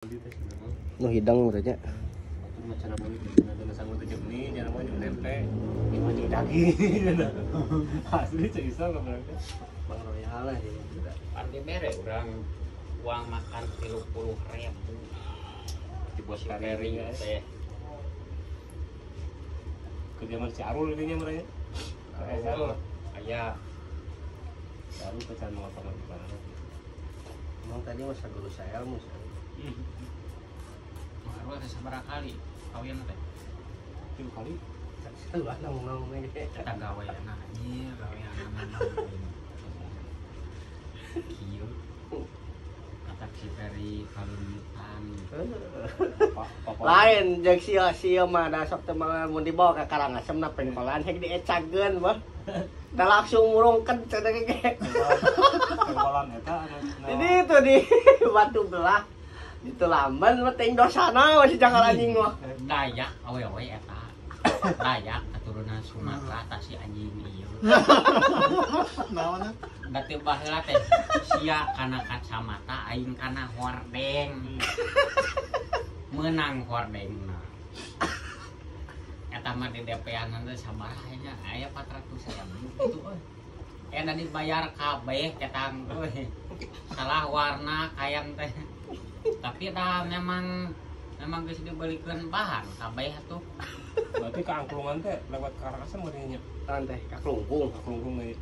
Nu hidang urangnya. Itu mah cenah meuli cenah teh sangu teh jeung mie, cenah mah jeung tempe, ieu mah jeung daging. Asli cek isa ngobrol teh. Bang Royal lah dia. Arti bere urang uang makan 30.000 Di bos si Ferry teh. Ke zaman si Arul ini nya mereka. Si Arul. Aya Si Arul pecahan mau apa gimana? Emang tadi masa guru saya ilmu. Arul teh sabaraha kali kawin teh? 3 kali. Salah ngomong-ngomong ge. Eta gaweana anjir, gaweana mana. Kieu. Kata si Ferry kaluntan. Lain jeung sia-sia mah da sok teh mah mun dibawa ka Karangasem na pengkolan hek diecageun mah. Da langsung murungkeun cenah ge. Pengkolan eta anu. Jadi itu di batu belah. Itu lamban mah teuing dosana masih jangan anjing mah. Dayak awewe eta. Dayak keturunan Sumatera tah si anjing ieu. Naon? Da teu baheula teh sia kana kacamata aing kana hordeng. Meunang hordengna. Eta mah di DP-an teh sabaraha nya aya 400.000 kitu euy. Eta dibayar kabeh ketang euy. Salah warna kayang teh. Tapi dah memang geus dibelikeun bahan kabeh atuh. Berarti ke angklungan teh lewat Karangasem geuning nya. Tahan teh ka Klungkung. Ka Klungkung deui.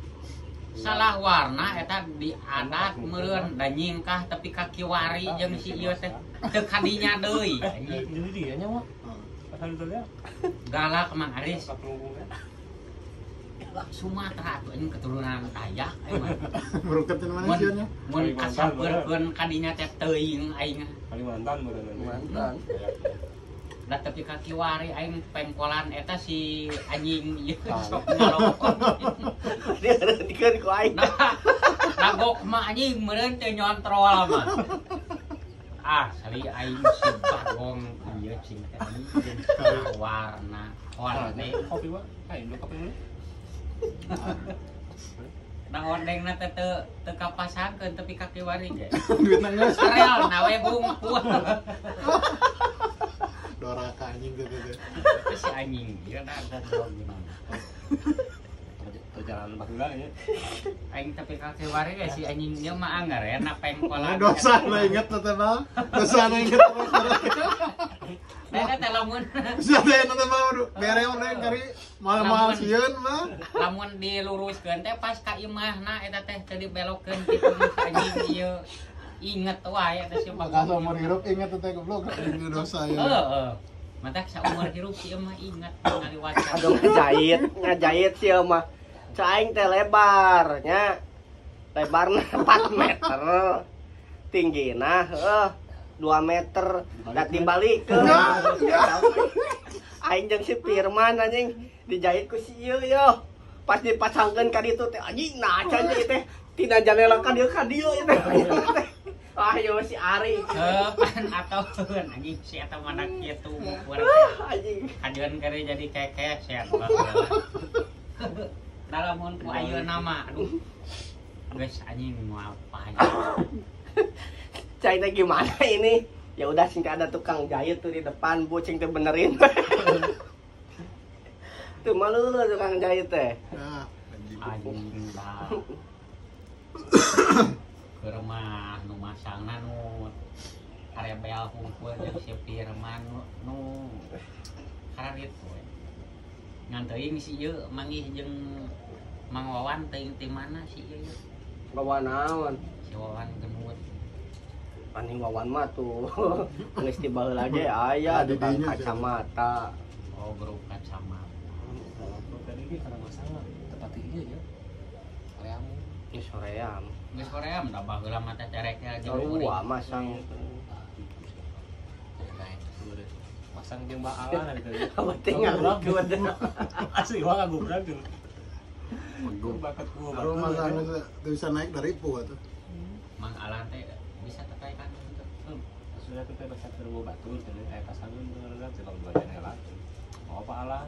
Salah warna eta diadat meureun da nyingkah tapi ka kiwari jeung si ieu teh teu kadinya deui. Jadi dia nya mah. Asal itu ya. Galak Mang Aris. Ka Klungkung teh. Sumatera atuh anjing keturunan Dayak aing mah. Meruketin mana sieun nya? Mun kasapeurkeun kadinya teh teuing aing. Kalimantan meureun. Kalimantan. Da tapi ka kiwari aing pengkolan eta si anjing ieu sok ngalokon. Dia dikeun ku aing. Nagok mah anjing meureun teu nyontrol mah. Ah, sali aing si bagong ieu cing teh anjing warna warna kopi mah. Aing kopi dulu. Nah hordengna teh teu kapasangkeun tapi ka kiwari ge. Duitna geus. Sarel na we bungkul. Doraka anjing teh teh. Si anjing ieu da goblok gimana. Perjalanan baheula nya. Aing tapi ka kiwari ge si anjing ieu mah anggar ya na pengkolan. Dosa na inget teh mah. Dosa na inget terus. Nah, teh lamun. Sia teh teh mah bere urang kari moal-moal sieun mah. Lamun diluruskeun teh pas ka imahna eta teh teu dibelokkeun kitu anjing ieu. Inget wae eta si Maka saumur hirup inget teh goblok anjing dosa ya. Heeh. Matak saumur hirup si ieu mah inget ngaliwat. Aduh ngajahit si ieu mah. Caing teh lebar nya. Lebarna 4 meter. Tinggina heuh 2 meter. Da dibalikeun. Aing jeung si Firman anjing dijahit ku si ieu yo. Pas dipasangkeun ka ditu teh anjing nah anjing teh tina janela ka dieu ieu teh. Ah yo si Ari. Heuh atau anjing si eta mah kitu urang anjing. Kajeun kare jadi kekeh sia. Dalamun ku ayeuna mah aduh. Geus anjing mau apa aja. Cai teh gimana ini? Ya udah sing ada tukang jahit tuh di depan, bu cing teh benerin. Tuh malu lu tukang jahit teh. Nah, anjing dah. Keur mah nu masangna nu arebel hungkul jeung si Firman nu karadit we. Ngan teuing si ieu manggih jeung Mang Wawan teuing ti mana si ieu? Wawan naon? Si Wawan gendut. Anjing Wawan mah tuh geus ti baheula ge aya tukang kacamata. Oh, grup kacamata. Tadi ge kana masalah tepat ieu nya. Hoream. Geus hoream. Geus hoream da baheula mah teh cerekel jeung kuring. Wah, masang. Masang jeung baalan gitu. Apa teh ngalikeun. Asli wah ngagubrak tuh. Bakat gua. Baru masang teu bisa naik dari pu atuh. Mang Alan teh bisa terkaikan itu. Sudah kita bahasa terbawa batu, jadi kayak pasangan beneran sih kalau dua jendela. Mau apa Alan?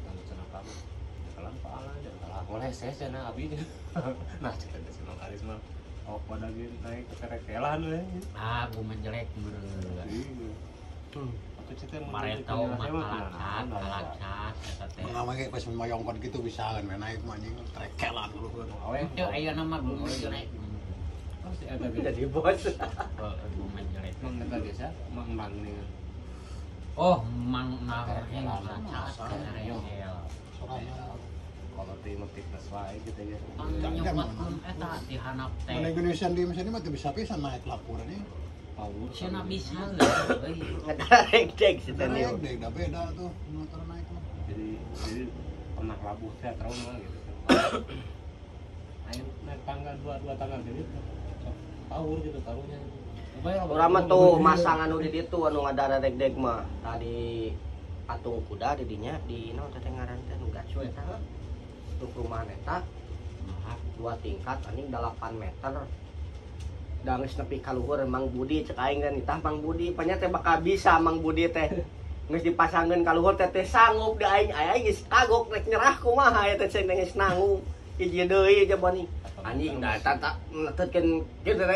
Lalu cenah kamu, jalan Pak Alan, jalan kalah boleh saya cenah abi. Nah cerita si Mang Aris mah, Oh, pada ge naik kerekelan we. Ah, gua mah jelek meureun. Iya. Atuh cita mun Maretau mah kalacat eta teh. Mengapa ge pas mayongkon gitu bisa kan naik mah anjing trekelan luhur. Teu ayeuna mah gua mah jelek. Oh, si eta ge. Jadi bos. Heeh, gua mah jelek. Mang eta ge sa, mang mang nih. Oh, mang nang kalacat rekel. Sorangan. Kalau tim fitness wae gitu ya. Nyokotkeun eta di handap teh. Mana Indonesia di sini mah teu bisa pisan naik lapor ini. Power. Cenah bisa euy. Ngedarek-dek si teh. Naik deh, beda tuh motor naik mah. Jadi pernah labuh teh trauma gitu. Ayo naik tangga dua tangga gitu. Power gitu taruhnya. Urang mah tuh masang anu di ditu anu ngadarek-dek mah. Tadi patung kuda di dinya di naon teh ngaran teh nu gacu eta. Untuk rumahan eta 2 tingkat anjing 8 meter. Da geus nepi ka luhur Mang Budi cek aing teh nitah Mang Budi panya teh bakal bisa Mang Budi teh. Geus dipasangkeun ka luhur teh teh sanggup da aing aing geus kagok rek nyerah kumaha eta teh geus nanggung. Hiji deui aja bani. Anjing da eta tak ngetetkeun kieu teh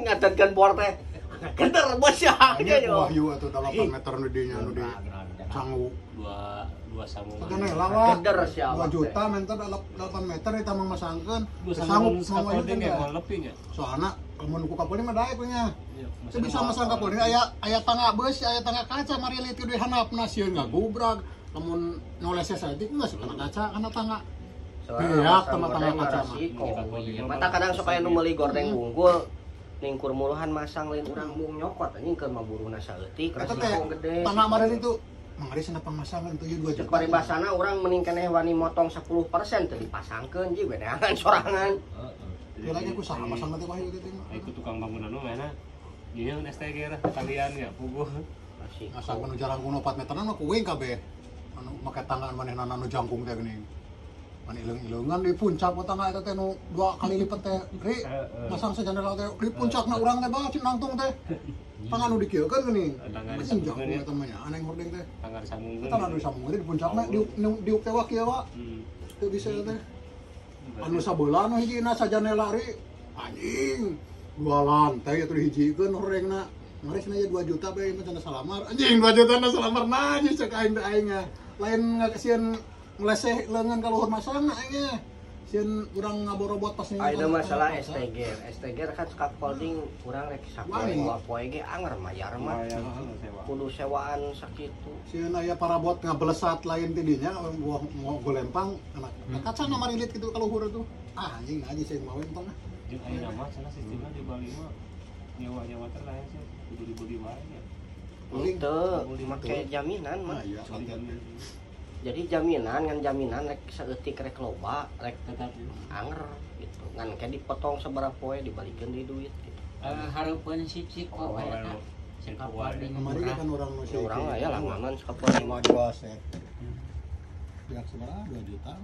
ngatetkeun bor teh. Geder bos ya. Anjing Wahyu atuh 8 meter nu dinya nu di Canggu. Dua sambungan. Kan lawa. Geder sia. 2 juta minta 8 meter ditambah masangkeun. Sanggup mau Wahyu kan ya. Soalna lamun ku kapoling mah daek nya. Teu bisa masang kapoling aya tangga beus, aya tangga kaca marilit di handapna sieun ngagubrag. Lamun nolesnya saeutik geus kana kaca kana tangga. Iya, tangga kaca mah. Mata kadang sok aya nu meuli gordeng unggul ningkur muluhan masang lain urang mung nyokot anjing keur mah buruhna saeutik resiko gede. Tangga marilit itu mangari cenah pangmasangan tuh 2 juta. Cek paribasana urang mending keneh wani motong 10% teu dipasangkeun ji beneangan sorangan. Heeh. Lagi aku saha masang teh Wahyu teh mah. Iku tukang bangunan nu mana? Ieu STG lah kalian ya puguh. Masang nu jarang kuno 4 meteran mah kuing kabeh. Anu make tanggaan manehna nu jangkung teh geuning. Mani ileung-ileungan di puncak tangga eta teh nu 2 kali lipat teh. Ri masang sajandela teh di puncakna urang teh bae nangtung teh. Tangga nu dikieukeun geuning. Tangga disambungkeun eta mah nya aneh hordeng teh. Tangga disambungkeun. Tangga nu disambungkeun di puncakna diuk teh wa kieu wa. Teu bisa teh. Anu sabelah nu hijina sajanela ri anjing 2 lantai atuh dihijikeun hordengna. Mari cenah 2 juta bae mah cenah salamar. Anjing 2 juta na salamar najis cek aing teh aing nya. Lain ngakasieun ngeleseh leungeun ka luhur masangna aing nya. Sieun urang ngaborobot pas nih. Ayeuna masalah STG. STG kan scaffolding urang rek sapoe dua poe ge anger mayar mah. Kudu sewaan sakitu. Sieun aya parabot ngabelesat lain ti dinya buah golempang anak kaca na marilit kitu ka luhur tuh. Ah anjing najis sieun mawe entong ah. Jeung ayeuna mah cenah sistemna di Bali mah nyewa-nyewa teh lain sih kudu dibeli wae nya. Teu make jaminan mah. Jadi jaminan ngan jaminan rek saeutik rek loba rek tetap anger gitu. Ngan ke dipotong sabaraha poe dibalikeun deui duit gitu. Hareupeun si Ciko eta. Scaffolding murah. Kan urang nu si urang aya langganan scaffolding mah 2 set. Biar sabaraha 2 juta.